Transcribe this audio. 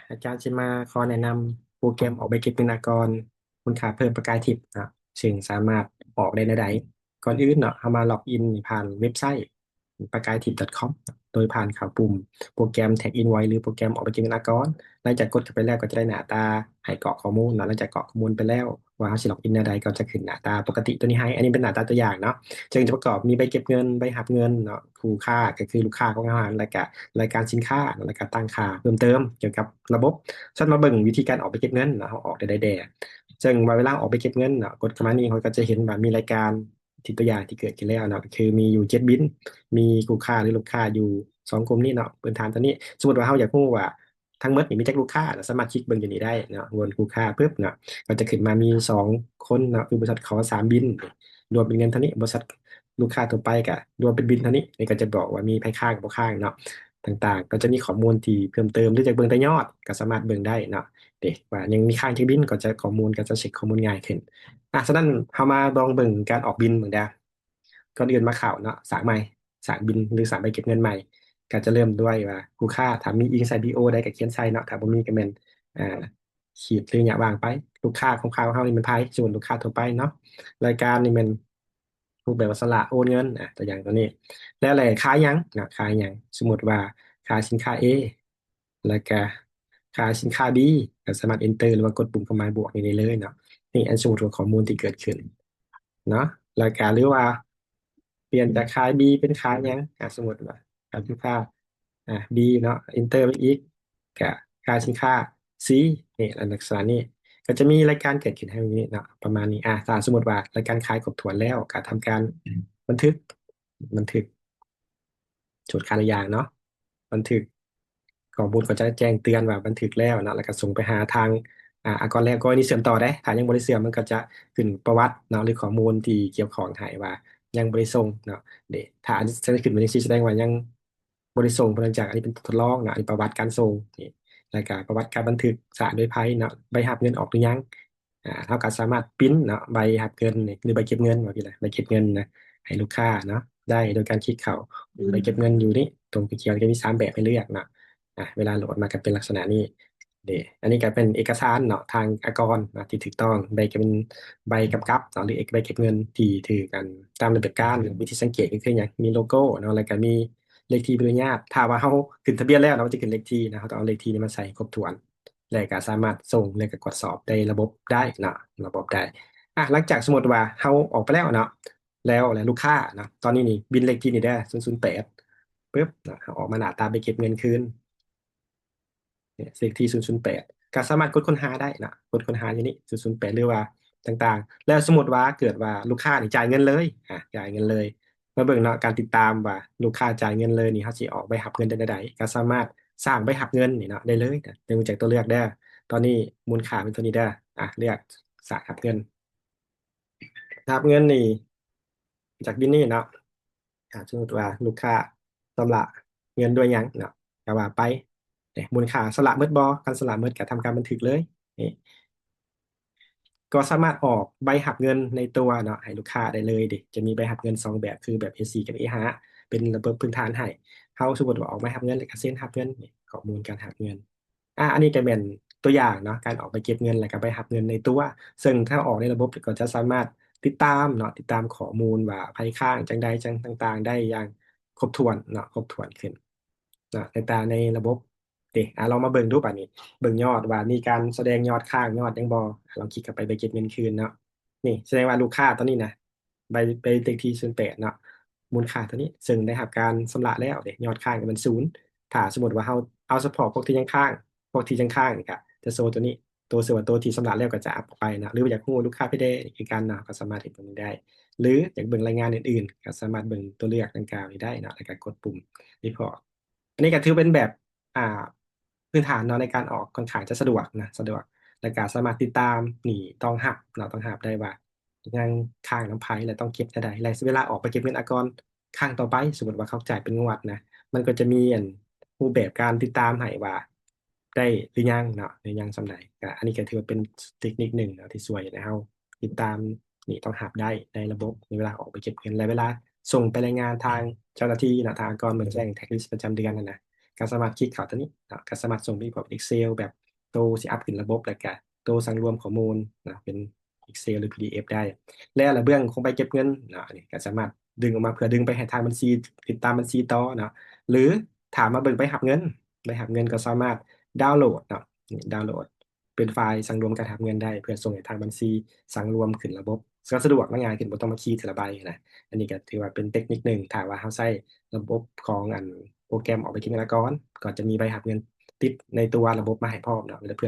ອາຈານຊິມາຂໍແນະນຳໂປຣແກຣມອອກໃບເກັບເງິນອາກອນມູນຄ່າເພີ່ມປະກາຍທິບເນາະ ເຊິ່ງສາມາດອອກໄດ້ແນວໃດ. ກ່ອນອື່ນເນາະ ເຮົາມາລັອກອິນຜ່ານເວັບໄຊປະກາຍທິບດອດຄອມ ໂດຍຜ່ານເຂົ້າປຸ່ມໂປຣແກຣມ Tax Invoice ຫຼືໂປຣແກຣມອອກໃບເກັບເງິນອາກອນ. ຫຼັງຈາກກົດເຂົ້າໄປແລ້ວກໍຈະໄດ້ໜ້າຕາໃຫ້ກອກຂໍ້ມູນເນາະ. ຫຼັງຈາກກອກຂໍ້ມູນໄປແລ້ວ ວ່າເຮົາຊິລັອກອິນແນວໃດ ກໍຈະຂຶ້ນໜ້າຕາປົກກະຕິຕົວນີ້ໃຫ້. ອັນນີ້ເປັນໜ້າຕາຕົວຢ່າງເນາະ ເຊິ່ງຈະປະກອບມີໃບເກັບເງິນ, ໃບຮັບເງິນເນາະ, ຄູ່ຄ້າກໍຄືລູກຄ້າຂອງເຮົາຫັ້ນ ແລ້ວກະລາຍການສິນຄ້າ ແລ້ວກະຕັ້ງຄ່າເພີ່ມເຕີມກ່ຽວກັບລະບົບ. ຊັ້ນມາເບິ່ງວິທີການອອກໃບເກັບເງິນເນາະ ເຮົາອອກໄດ້ໃດແດ່. ເຊິ່ງວ່າເວລາອອກໃບເກັບເງິນເນາະ ກົດເຂົ້າມານີ້ ເຮົາກໍຈະເຫັນວ່າມີລາຍການທີ່ຕົວຢ່າງທີ່ເກີດຂຶ້ນແລ້ວເນາະ ກໍຄືມີຢູ່ເຈັດບິນ ມີຄູ່ຄ້າ ຫຼື ລູກຄ້າຢູ່ສອງກຸ່ມນີ້ເນາະ ພື້ນຖານຕົວນີ້. ສົມມຸດວ່າເຮົາຢາກຮູ້ວ່າ ທັງໝົດນີ້ມີຈັກລູກຄ້າ ສາມາດຄລິກເບິ່ງຢູ່ນີ້ໄດ້ເນາະ ວົນຄູ່ຄ້າປຶບເນາະ ກໍຈະຂຶ້ນມາມີສອງຄົນເນາະ ຄືບໍລິສັດຂໍສາມບິນ ລວມເປັນເງິນເທົ່ານີ້, ບໍລິສັດລູກຄ້າທົ່ວໄປກໍລວມເປັນບິນເທົ່ານີ້. ນີ້ກໍຈະບອກວ່າມີໃຜຄ້າງບໍ່ຄ້າງເນາະ ຕ່າງໆ ກໍຈະມີຂໍ້ມູນທີ່ເພີ່ມເຕີມ ຫຼື ຢາກເບິ່ງແຕ່ຍອດກໍສາມາດເບິ່ງໄດ້ເນາະ ເດ້ ວ່າຍັງມີຄ້າງຈັກບິນ ກໍຈະ ຂໍ້ມູນກໍຈະເຊັກຂໍ້ມູນງ່າຍຂຶ້ນ. ອາ ສະນັ້ນເຮົາມາລອງເບິ່ງການອອກບິນເບິ່ງເດີ້. ກ່ອນອື່ນມາເຂົ້າເນາະ ສ້າງໃໝ່ ສ້າງບິນ ຫຼື ສ້າງໃບເກັບເງິນໃໝ່ ກໍຈະເລີ່ມດ້ວຍວ່າ ລູກຄ້າ ຖ້າມີອີງໃສ່ບີໂອໃດກໍຂຽນໃສ່ເນາະ ຖ້າບໍ່ມີກໍແມ່ນ ເອີ ຂີດ ຫຼື ຫຍັງວ່າງໄປ. ລູກຄ້າຂອງເຮົານີ້ແມ່ນໃຜ? ສົມມຸດລູກຄ້າທົ່ວໄປເນາະ. ລາຍການນີ້ແມ່ນຮູບແບບວ່າຊຳລະໂອນເງິນ ອາ ຕົວຢ່າງຕົວນີ້ ແລ້ວແຫຼະຂາຍຫຍັງເນາະ ຂາຍຫຍັງ. ສົມມຸດວ່າຂາຍສິນຄ້າ A ແລ້ວກະຂາຍສິນຄ້າ B ກໍສາມາດ Enter ຫຼືວ່າກົດປຸ່ມເຄື່ອງໝາຍບວກນີ້ໄດ້ເລີຍເນາະ. ນີ້ອັນສົມມຸດວ່າຂໍ້ມູນທີ່ເກີດຂຶ້ນເນາະ ແລ້ວກະ ຫຼືວ່າປ່ຽນຈາກຂາຍ B ເປັນຂາຍຫຍັງ ອາ ສົມມຸດວ່າຂາຍສິນຄ້າ ອາ B ເນາະ Enter ໄປອີກ ກະຂາຍສິນຄ້າ C ນີ້ ລັກສະນະນີ້ ກໍຈະມີລາຍການເກີດຂຶ້ນໃຫ້ເຮົາຢູ່ນີ້ເນາະ ປະມານນີ້. ອາ ຖ້າສົມມຸດວ່າລາຍການຂາຍຄົບຖ້ວນແລ້ວ ກໍທຳການບັນທຶກ ບັນທຶກ ໂຈດຄ່າ ຫຼື ຢ່າງເນາະ ບັນທຶກ ຂໍ້ມູນກໍຈະແຈ້ງເຕືອນວ່າບັນທຶກແລ້ວເນາະ ແລ້ວກໍສົ່ງໄປຫາທາງ ອາ ອາກອນແລ້ວ. ກໍອັນນີ້ເຊື່ອມຕໍ່ເດ້ ຖ້າຍັງບໍ່ໄດ້ເຊື່ອມ ມັນກໍຈະຂຶ້ນປະຫວັດເນາະ ຫຼື ຂໍ້ມູນທີ່ກ່ຽວຂ້ອງໃຫ້ວ່າຍັງບໍ່ໄດ້ສົ່ງເນາະ ເດ້. ຖ້າອັນນີ້ຂຶ້ນມາຈັ່ງຊີ້ ສະແດງວ່າຍັງບໍ່ໄດ້ສົ່ງ ເນື່ອງຈາກອັນນີ້ເປັນທົດລອງເນາະ ອັນນີ້ປະຫວັດການສົ່ງ ນີ້ ແລ້ວກໍປະຫວັດການບັນທຶກ ສະອະນຸໄຍໄພເນາະ ໃບຮັບເງິນອອກຫຼືຍັງ. ອາ ເຮົາກໍສາມາດປຣິ້ນເນາະ ໃບຮັບເງິນນີ້ ຫຼື ໃບເກັບເງິນ ວ່າຊີ້ລະ ໃບເກັບເງິນນະ ໃຫ້ລູກຄ້າເນາະ ໄດ້ໂດຍການຄລິກເຂົ້າ ອືມ ໃບເກັບເງິນຢູ່ນີ້ ຕົງຂຽວ ຈະມີສາມແບບໃຫ້ເລືອກເນາະ. ອາ ເວລາໂຫຼດມາກໍເປັນລັກສະນະນີ້ເດ້. ອັນນີ້ກໍເປັນເອກະສານເນາະ ທາງອາກອນເນາະ ທີ່ຖືກຕ້ອງ ໃບກໍເປັນໃບກຳກັບເນາະ ຫຼື ເອກ ໃບເກັບເງິນທີ່ຖືກ ອັນ ຕາມລະບຽບການ. ວິທີສັງເກດກໍຄືຫຍັງ? ມີໂລໂກ້ເນາະ ແລ້ວກໍມີເລກທີ່ໃບອະນຸຍາດ. ຖ້າວ່າເຮົາຂຶ້ນທະບຽນແລ້ວເນາະ ມັນຈະຂຶ້ນເລກທີ່ນະ ເຮົາຕ້ອງເອົາເລກທີ່ນີ້ມາໃສ່ໃຫ້ຄົບຖ້ວນ ແລ້ວກໍສາມາດສົ່ງ ແລ້ວກໍກວດສອບໃນລະບົບໄດ້ເນາະ ລະບົບໄດ້. ອາ ຫຼັງຈາກສົມມຸດວ່າເຮົາອອກໄປແລ້ວເນາະ ແລ້ວ ແລ້ວລູກຄ້າເນາະ ຕອນນີ້ນີ້ບິນເລກທີ່ນີ້ເດີ ສູນສູນແປດ ປຶບເນາະ ເຮົາອອກມາໜ້າຕາໃບເກັບເງິນຄືນ ເນຍ ເລກທີ່ສູນສູນແປດ ກໍສາມາດກົດຄົ້ນຫາໄດ້ເນາະ ກົດຄົ້ນຫາຢູ່ນີ້ ສູນສູນແປດ ຫຼືວ່າຕ່າງໆ. ແລ້ວສົມມຸດວ່າເກີດວ່າລູກຄ້ານີ້ຈ່າຍເງິນເລີຍ ອາ ຈ່າຍເງິນເລີຍ ມາເບິ່ງເນາະ ການຕິດຕາມວ່າລູກຄ້າຈ່າຍເງິນເລີຍນີ້ ເຮົາຊິອອກໃບຮັບເງິນໄດ້ແນວໃດ ກໍສາມາດສ້າງໃບຮັບເງິນນີ້ເນາະ ໄດ້ເລີຍນະ. ເບິ່ງຈາກຕົວເລືອກເດີ ຕອນນີ້ມູນຄ່າເປັນເທົ່ານີ້ເດີ ອາ ເລືອກສ້າງຮັບເງິນ ຮັບເງິນນີ້ຈາກບິນນີ້ເນາະ. ຖ້າສົມມຸດວ່າລູກຄ້າຊຳລະເງິນດ້ວຍຫຍັງເນາະ ກໍວ່າໄປ ເດ້ ມູນຄ່າຊຳລະໝົດບໍ່? ຄັນຊຳລະໝົດກໍທຳການບັນທຶກເລີຍ. ນີ້ ກໍສາມາດອອກໃບຮັບເງິນໃນຕົວເນາະ ໃຫ້ລູກຄ້າໄດ້ເລີຍເດ້. ຈະມີໃບຮັບເງິນສອງແບບ ຄືແບບ ເອສີ່ ກັບ ເອຫ້າ ເປັນລະບົບພື້ນຖານໃຫ້. ເຮົາສົມມຸດວ່າອອກໃບຮັບເງິນ ແລ້ວກໍເຊັນຮັບເງິນ ນີ້ ຂໍ້ມູນການຮັບເງິນ. ອາ ອັນນີ້ກໍແມ່ນຕົວຢ່າງເນາະ ການອອກໃບເກັບເງິນ ແລ້ວກໍໃບຮັບເງິນໃນຕົວ ເຊິ່ງຖ້າອອກໃນລະບົບກໍຈະສາມາດຕິດຕາມເນາະ ຕິດຕາມຂໍ້ມູນວ່າໃຜຄ້າງຈັ່ງໃດຈັ່ງຕ່າງໆ ໄດ້ຢ່າງຄົບຖ້ວນເນາະ ຄົບຖ້ວນຂຶ້ນເນາະ ໃນຕາ ໃນລະບົບເດ້. ອາ ລອງມາເບິ່ງດູບາດນີ້ ເບິ່ງຍອດວ່າມີການສະແດງຍອດຄ້າງ ຍອດຫຍັງບໍ່. ອາ ລອງຄລິກເຂົ້າໄປໃບເກັບເງິນຄືນເນາະ. ນີ້ສະແດງວ່າລູກຄ້າຕົວນີ້ນະ ໃບ ໃບເລກທີ່ສູນແປດເນາະ ມູນຄ່າເທົ່ານີ້ ເຊິ່ງໄດ້ຮັບການຊຳລະແລ້ວເດ້ ຍອດຄ້າງກໍແມ່ນສູນ. ຖ້າສົມມຸດວ່າເຮົາເອົາສະເພາະພວກທີ່ຍັງຄ້າງ ພວກທີ່ຍັງຄ້າງນີ້ກະຈະໂຊຕົວນີ້ ໂຕເຊິ່ງວ່າໂຕທີ່ຊຳລະແລ້ວກໍຈະອັບອອກໄປເນາະ. ຫຼືວ່າຢາກຮູ້ລູກຄ້າເປັນແດ່ນີ້ຄືກັນເນາະ ກໍສາມາດເຮັດແບບນີ້ໄດ້ ຫຼືຢາກເບິ່ງລາຍງານອື່ນໆ ກໍສາມາດເບິ່ງຕົວເລືອກດັ່ງກ່າວນີ້ໄດ້ເນາະ ແລ້ວກໍກົດປຸ່ມ Report. ອັນນີ້ກໍຖືເປັນແບບ ອ່າ ພື້ນຖານເນາະ ໃນການອອກ ຂ້ອນຂ້າງຈະສະດວກນະ ສະດວກ ແລ້ວກະສາມາດຕິດຕາມໜີ້ຕ້ອງຮັບເນາະ ຕ້ອງຮັບໄດ້ວ່າຍັງຄ້າງນຳໃຜ ແລະ ຕ້ອງເກັບແນວໃດ ແລະ ເວລາອອກໃບເກັບເງິນອາກອນຄັ້ງຕໍ່ໄປ ສົມມຸດວ່າເຂົາຈ່າຍເປັນງວດນະ ມັນກໍຈະມີ ອັນ ຮູບແບບການຕິດຕາມໃຫ້ວ່າໄດ້ຫຼືຍັງເນາະ ຫຼືຍັງສ່ຳໃດ. ກະ ອັນນີ້ກໍຖືວ່າເປັນເຕັກນິກໜຶ່ງເນາະ ທີ່ຊ່ວຍໃຫ້ເຮົາຕິດຕາມໜີ້ຕ້ອງຮັບໄດ້ໃນລະບົບ ໃນເວລາອອກໃບເກັບເງິນ ແລະ ເວລາສົ່ງໄປລາຍງານທາງເຈົ້າໜ້າທີ່ເນາະ ທາງອາກອນເໝືອນແຈ້ງ Tax List ປະຈຳເດືອນຫັ້ນນະ ກໍສາມາດຄລິກເຂົ້າຕົວນີ້ເນາະ ກໍສາມາດສົ່ງໄປພວກ Excel ແບບໂຕຊິອັບຂຶ້ນລະບົບ ແລ້ວກໍໂຕສັງລວມຂໍ້ມູນເນາະ ເປັນ Excel ຫຼື PDF ໄດ້ ແລ້ວລະເບື້ອງຂອງໃບເກັບເງິນເນາະ ອັນນີ້ກໍສາມາດດຶງອອກມາເພື່ອດຶງໄປໃຫ້ທາງບັນຊີ ຕິດຕາມບັນຊີຕໍ່ເນາະ ຫຼືຖ້າມາເບິ່ງໃບຮັບເງິນ ໃບຮັບເງິນກໍສາມາດດາວໂຫຼດເນາະ ນີ້ດາວໂຫຼດ ເປັນໄຟล์ສັງລວມການຮັບເງິນໄດ້ ເພື່ອສົ່ງໃຫ້ທາງບັນຊີສັງລວມຂຶ້ນລະບົບ ກໍສະດວກ ມັນງ່າຍຂຶ້ນ ບໍ່ຕ້ອງມາຄີ້ເທື່ອລະໃບນະ. ອັນນີ້ກໍຖືວ່າເປັນເຕັກນິກໜຶ່ງ ຖ້າວ່າເຮົາໃຊ້ລະບົບຂອງອັນໂປຣແກຣມອອກໃບເກັບເງິນອາກອນ ກໍຈະມີໃບຮັບເງິນຕິດໃນຕົວລະບົບມາໃຫ້ພ້ອມເນາະ ເພື່ອ